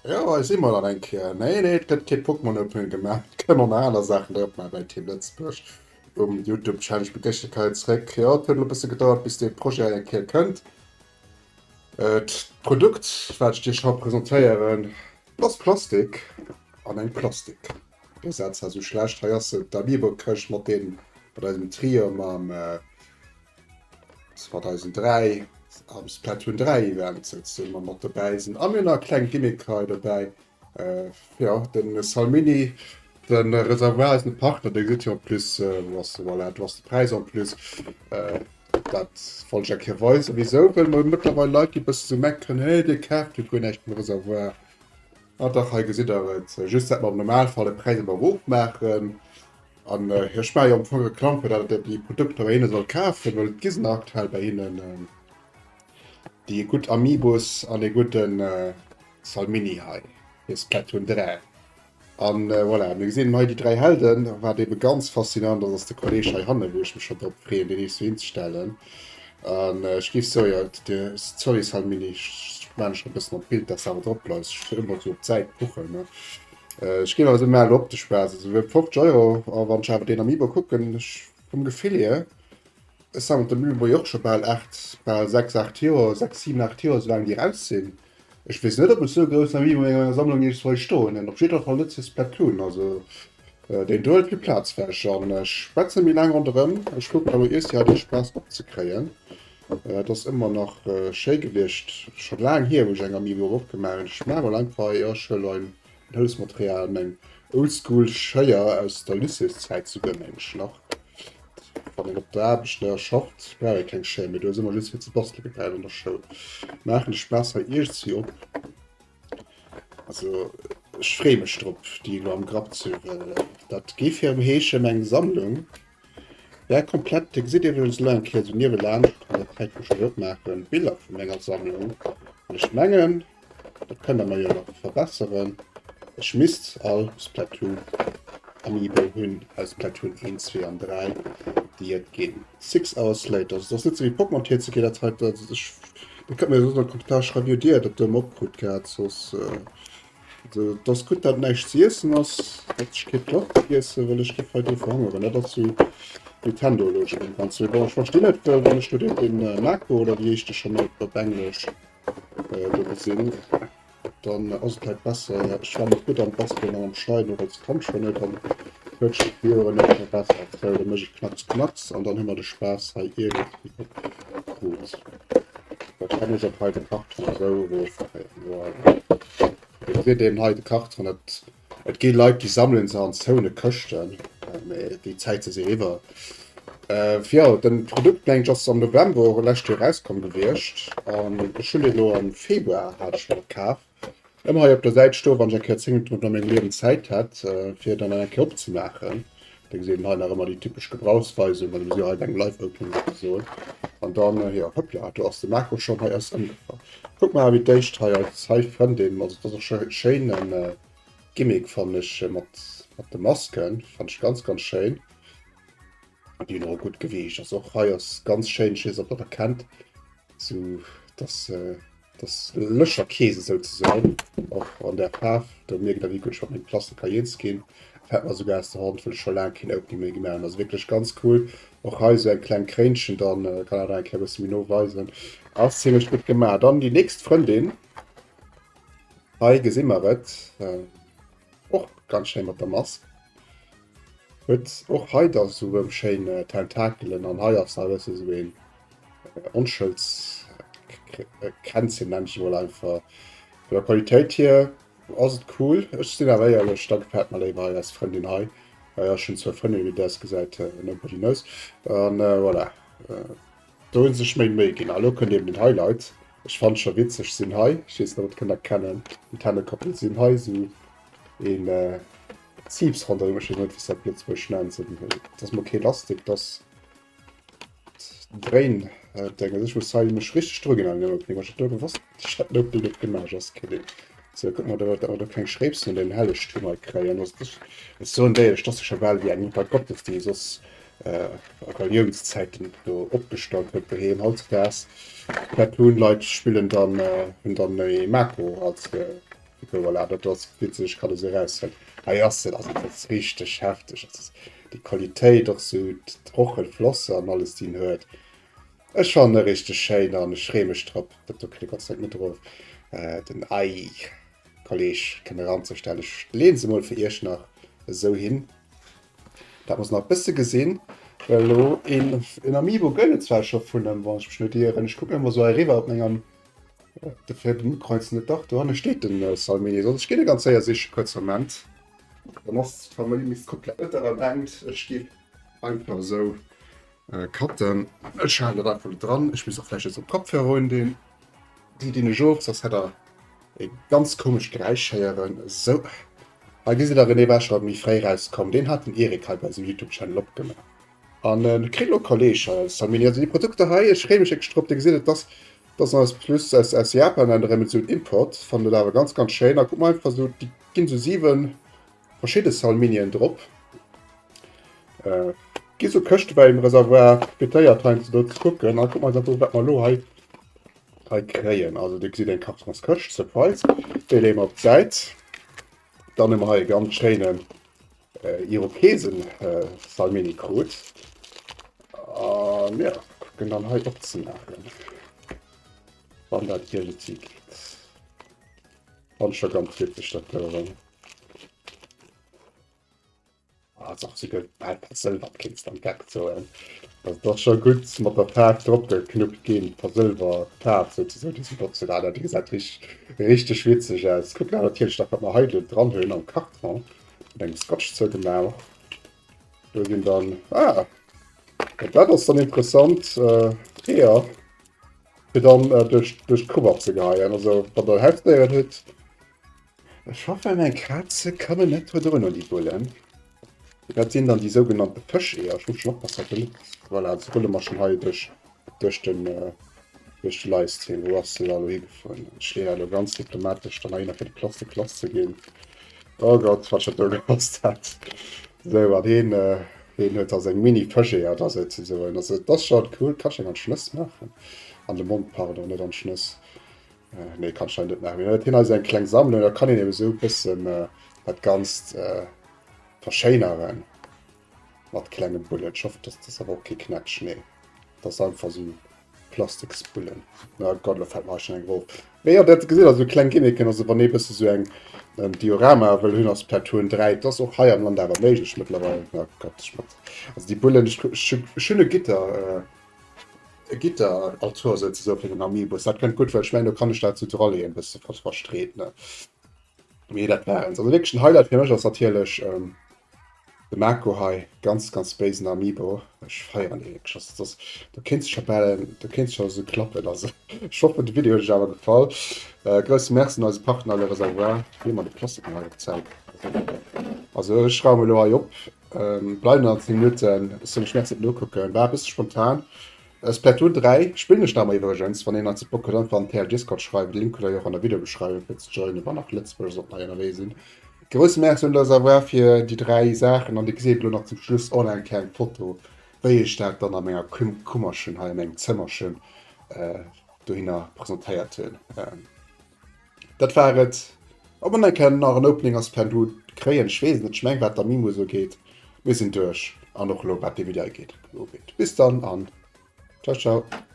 Jo, hei si mer dann eng Kéier. Nee, nee, et gëtt kee Pokémon Opening gemaach. Et kënnen och nach aner Saachen drop maachen bei Team Lëtzebuerg um YouTube Channel. Ech begréissen dech hei zréck. Jo, et huet elo e bësse gedauert, bis dee Projet hei eng Kéier kënnt. D'Produkt, wat ech iech haut presentéieren, ass Plastik an eng Plastik. Dee Saz war sou schlecht. Hei ass se, d'Amiibo-Këscht mat deem, mat eisem Trio mam. 2003 am Splatoon 3 Event souzesoen mat mat dobäi sinn. A mir hunn nach e kleng Gimmick hei dobäi. Äh, jo, den Salmini, den Reservoir ass en Partner, dee gesitt jo en plus, äh, wou ass de, voilà, do ass de Präis en plus. Äh, dat wollt ech eng Kéier weisen. Wisou? Well mer mëttlerweil Leit déi e bësse sou meckeren, hey, dir kaaft jo guer näischt vum Reservoir. Ah dach, hei gesitt der et. Just dat mer am Normalfall de Präis ëmmer erofmaachen. An ech maache jo am Fong Reklamm fir dat der déi Produkter bei hinne sollt kafen, well et gi se nach aktuell bei hinnen, déi gutt Amiibos an dee gudden Salmini hei fir Splatoon 3. An voilà, mir gesinn hei déi 3 Helden. Wat ebe ganz faszinant ass, ass de Kolleg hei hanne, wou ech mech schonn drop freeën, deen nees dohin ze stellen. An ech géif soen, jo, dir, sorry Salmini, ech maachen dech e bëssen an d'Bild, dass de awer drop bleifs. Ech wëll ëmmer esou op d'Säit kuchen, ne. Ech ginn also mol op de Spaass, also fir 50 Euro, a wann ech awer deen Amiibo kucken, ech vum Gefill hier, ech sammelt den Amiibo jo och scho bal 8, bal 6, 8 Joer, 6, 7, 8 Joer, soulaang déi raus sinn. Ech weess net, ob ech sou e groussen Amiibo an menger Sammlung iergendswou hei stoen hunn, op jidder Fall net fir Splatoon, also deen do huet vill Plaz wech. An ech schwätze méi laang ronderëm, ech kucken awer iers hei de Spaass opzekréien. Et ass ëmmer nach schéi gewiescht, scho laang hier, wou ech eng Amiibo opgemaach hunn. Ech maache mol einfach, jo, ech huelen en Hëllefsmaterial, meng Oldschool Schéier aus der Lycéeszäit souguer meng ech nach. Wann een op der Aarbecht ne schafft, brauch ee keng Schéier méi, do ass ëmmer just fir ze bastele gebraucht an der Schoul. Maachen de Spaass hei iergendwéi op. Also ech freeë mech drop, déi elo am Grapp ze hunn, well dat géif hirem heesche meng Sammlung wär komplett. Dir gesitt iwwregens elo eng Kéier esou niewelaanscht an der Zäit wou ech hei opmaachen, Biller vu menger Sammlung. An ech mengen, Dat kënne mer jo nach verbesseren. Ech misst all Splatoon Amiibo hunn aus Splatoon 1, 2 an 3, déi et ginn. Six hours later. Also, dat ass net sou wéi Pokémon TCG, dat hei. Also, ech, Dir kënnt mir soss an de Kommentar schreiwen, wéi dir dat do matkrut gehat. Soss, also, et ass gutt, dat näischt ze iessen ass, dat ech kee Plot iessen, well ech géif hei do verhongeren. Dat ass sou Nintendo-Logik am Ganzen. Mee bon, ech verstinn et, well wann ech do den, den Mako, oder wéi heescht de schonn op Englesch, do gesinn, dann ass et halt besser. Ech war net gutt am Bastelen an am Schneiden, och als Kand schon net, an huet sech déi Joeren net méi verbessert. Sou, da mécht et knacks knacks an dann hu mer de Spaass hei iergendwéi opkrut. Da kann ech och hei de Karton esou erofkréien. Voilà. Dir gesitt eben hei de Karton, et Et gi Leit, déi sammelen se an zoune Këschten, mee déi Zäite si eriwwer. Jo, den Produkt mengen ech ass am November lescht Joer erauskomm gewiescht an ech hunn deen elo am Februar hat ech mer dat kaf. Ëmmer hei op der Säit stoen, wann ech eng Kéier 10 Minutten a mengem Liewen Zäit hätt, fir dann eng Kéier opzemaachen. Da geséit een hei nach ëmmer déi typesch Gebrauchsweisung, well mir si jo hei beim Live Opening souzesoen. An dann, jo, hoppla, do ass de Mako schonn, hei ass ëmgefall. Kuck mar wéi d'éischt hei eis hei Frëndin, also dat ass och scho schéin en Gimmick fannen ech mat mat de Masken, fannen ech ganz ganz schéin. Déi hunn och e gutt Gewiicht, also och hei ass ganz schéin, ech weess net ob der dat kennt, sou dass dass Löcherkäse souzesoen, och an där Faarf, do mierkt der wéi gutt ech mat mengem Plastik hei eens ginn. Fält mer souguer aus der Hand, wëll ech scho laang keen Opening méi gemaach hunn. Also wierklech ganz cool. Och hei sou eng kleng Kréinchen, dann kann dat eng Kéier e bësse méi no weisen. Ass zimmlech gutt gemaach. Dann déi nächst Frëndin. Hei gesi mer et. Och ganz schéin mat der Mask. Huet och hei da sou erëm schéin Tentakelen an hei ass nach e bësse sou een Onschëldskränzchen, nenn ech emol einfach. Vun der Qualitéit hier Ass et cool? Ech sinn awer éierlech, da gefält mer léiwer hei eis Frëndin hei. Jo, ech hunn zwou Frëndinnen, wéi et ausgesäit, nobody knows. An voilà, do hu se sech méi Méi ginn. A lo kënnt eben den Highlight. Ech fannen scho witzeg, sinn hei, ech weess net, ob et kënnt erkennen, Nintendo Couple sinn hei esou een Ziips ronderëm, ech weess net, wéi s dat op Lëtzebuergesch nenns. Et ass mol kee Lastik, et ass Dréin Deng, also ech muss hei mech richteg dru ginn an den Opening, ech hat do gewosst ech hätt den Opening net gemaach, just kidding. Sou kucke mer do, datt mer do keng Schréipsen un den Hellegtum hei kréien. Also ech ech soen déi, ech dass scho bal wéi eng Mutter Gottes déi soss a Reliounszäiten do opgestallt huet doheem. Hautdesdaags Platoon Leit spillen dann hunn dann e Mako als. Voilà, dat ass witzeg, ech kann e sou eraushuelen. Hei ass en, also dat ass richteg hefteg. Also déi Qualitéit och sou d'Rochelflosse an alles déi en huet. Ech fannen e richteg schéin an ech freeë mech drop. Dat do kritt e Gott sei Dank net erof. Den Ei Kolleg kënne eranzestellen. Ech leeën se mol fir iech nach esou hin. Dat muss nach bësse gesinn. Well elo een, een Amiibo gëtt et zwar scho vun em, wann ech mech net ieren. Ech kucken ëmmer sou eriwwer op mengem de fir den Kreuzen net dach dohanne steet den äh, Salmini. Soss ech ginn e ganz séier siche kuerz Moment. Dann ass d'Famill misst komplett net daran denkt. Ech gi einfach esou äh, cutten. Ech halen dat einfach dran. Ech muss och vläicht jetzt op Kopfhörer hunn, deen déi deen ech of, soss hätt der e ganz komescht Geräisch héieren. Esou. Hei gesitt der René war scho méi fréi rauskomm. Deen hat den Eric hei bei sengem YouTube Channel opgemaach. An äh, kritt lo Kolleg hei als Salmini. Also déi Produkter hei, ech freeë mech wierklech drop. Dir gesitt et, dass dass als plus aus, aus Japan an erëm esou en Import. Fannen dat awer ganz ganz schéin. A kuck mal einfach esou, déi ginn esou 7 verschidde Salminien drop. Äh, gi sou Këschte bei dem Reservoir profitéiert heiansdo do ze kucken. A kuck mal dat do, wat mer elo hei hei kréien. Also dir gesitt eng Kartonskëscht, Surprise. Déi leeë mer op d'Säit. Dann hu mer hei e ganz schéinen äh, Irokesen äh, Salmini krut. An ja, kucken dann hei opzemaachen. Wann dat irgendwie geet. Fand ich schon ganz witzig, dat do. Ah, ass och souguer bal versëlwert, kéints de am Geck soen. Dat ass scho gutt mat der Faarf drop geknuppt ginn, versëlwert Faarf souzesoen, déi se benotzen. Ah, dat gesäit richteg, richteg witzeg aus. Kuck nach natierlech nach, wat mer hei elo dran hunn am Karton, mat engem Scotch zougemaach. Do sinn dann, ah, dat ass dann interessant, Eeër, fir dann duerch, duerch d'Cover ze geheien. Also, wann der Hausdéieren hutt, Ech hoffen meng Kaze kommen net dodrun un déi Bullen. Dat sinn dann déi sougenannte Fëscheeër. Ech muss schon oppassen, dat net. Voilà, se rulle mer schon hei duerch duerch den äh, duerch de Livestream. Wou ass se da elo higefuer? Ech leeën dat elo ganz diplomatesch dann heihinner fir de Plastik lass ze ginn. Oh Gott, wat ech dat do gehasst hat. Sou, an heen, äh, heen huet da seng Mini-Fëscheeër da souzesoen. Also, dat ass schon cool. Kann ech eng an d'Schnëss maachen? An de Mond, pardon, net an d'Schnëss. Äh, nee, kann ich net maachen. Mee huet hien eis eng kleng Sammlung, da kann een eben esou e bëssen äh, dat Ganzt äh, verschéineren mat klenge Bullen. Ich hoffe, dass das awer och kee Knätsch, nee. Das ist einfach so Plastiksbullen. Na Gott, lo fällt mir schon eng rof. Mee ja, dat gesinn also kleng Gimmicken, also wann ee bësse sou eng ähm, Diorama wëll hunn ass Splatoon 3, das och hei am Land awer méiglech mëttlerweil. Na Gott, ich mat. Also déi Bullen, ich, ich, ich hunn e Gitter äh, E Gitter-Altor souzesoe fir den Amiibos, dat kënnt gutt, well ech mengen, do kann ech dat sou draleeën, e bësse verstreet, ne? Mee dat war et. Also wierklech den Highlight fir mech ass natierlech de Mako hei, ganz, ganz béisen Amiibo. Ech feieren dee wierklech. Also dat ass, do kéints de scho bal, do kéints de scho sou klappen. Also ech hoffen, de Video huet iech awer gefall. Grousse Merci un eise Partner Le Reservoir. Wéi ëmmer de Plastik nach hei op d'Zäit. Also ech raume elo hei op. Ähm, bleiwen nach 10 Minuten. Ech soll mech merci nokucken. War e bësse spontan. Äh, Splatoon 3 spillen ech nach emmer iwwregens. Wann een eis Bock huet, einfach an TL Discord schreiwen. De Link hutt der jo och an der Videobeschreiwung fir ze joinen, wann nach Lëtzebuerger sollten hei ënnerwee sinn. Grousse Merci un Le Savoir fir déi 3 Saachen an dir gesitt elo nach zum Schluss och nach eng kleng Foto, wéi ech dat dann a menger Kummerchen hei a mengem Zëmmerchen äh, dohinner presentéiert hunn. Ähm, Dat war et. Ob mer eng Kéier nach en Opening als Plan Hut kréien, ech weess et net. Ech meng wat d'Amiibo esou geet, mir sinn duerch an och elo wat de Video ugeet. Bis dann an ciao ciao.